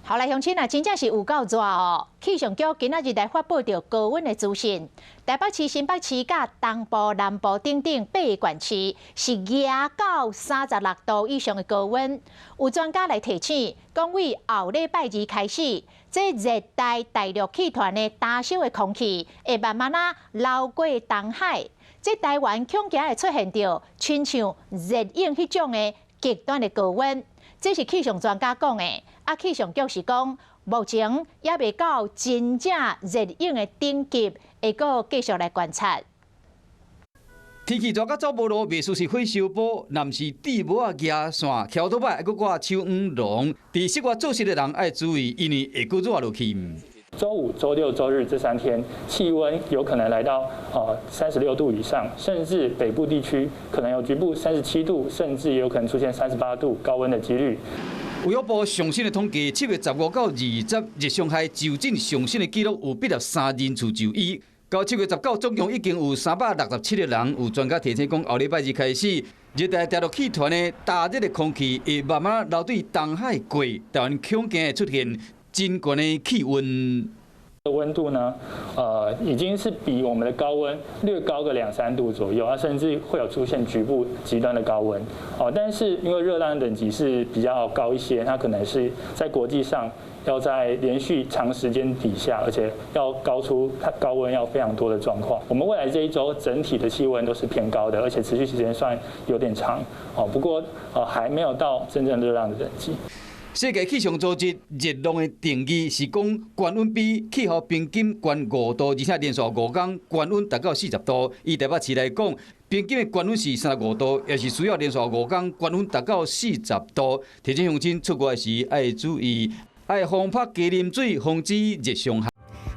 好來，鄉親啊，真正是有夠熱哦！氣象局今仔日來發布著高溫的資訊，台北市、新北市佮東部、南部等等八个縣市是夯到36度以上的高溫。有專家來提醒，講對後禮拜二開始，這熱帶大陸氣團的乾燥的空氣會慢慢仔流過東海，這台灣恐驚會出現著親像熱影彼種的極端的高溫。這是氣象專家講的，啊，氣象局是講，目前猶未到真正熱影的等級，會閣繼續來觀察。天氣熱甲走無路，袂輸是火燒埔，若毋是戴帽仔舉傘，騎歐多擺，閣掛手黃龍。佇室外做事的人愛注意，因為會閣熱落去。週五、週六、週日這3天，氣溫有可能來到36度以上，甚至北部地區可能有局部37度，甚至也有可能出現38度高溫的幾率。衛福部上新的統計，7月15到20，熱傷害就診上新的紀錄有83人次就醫。到7月19，總共已經有367個人。有專家提醒講，後禮拜二開始，熱帶大陸氣團的乾熱的空氣會慢慢流對東海過，台灣恐驚會出現真懸的氣溫。溫度呢，已經是比我們的高溫略高個兩三度左右啊，甚至會有出現局部極端的高溫哦。但是因為熱浪等級是比較高一些，它可能是在國際上要在連續長時間底下，而且要高出它高溫要非常多的狀況。我們未來這一週整體的氣溫都是偏高的，而且持續時間算有點長哦。不過還沒有到真正熱浪的等級。世界氣象組織熱浪的定義是講，高溫比氣候平均懸5度，而且連續5工高溫達到40度。以台北市來講，平均的高溫是35度，也是需要連續五工高溫達到40度。提醒鄉親出外時愛注意，愛防拍加啉水，防止熱傷害。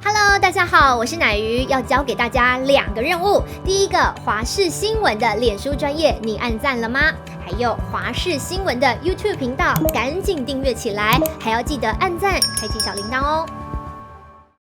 Hello，大家好，我是乃瑜，要交給大家兩個任務。第一個，華視新聞的臉書專頁，你按讚了嗎？還有華視新聞的 YouTube 頻道，趕緊訂閱起來，還要記得按讚，開啟小鈴鐺哦。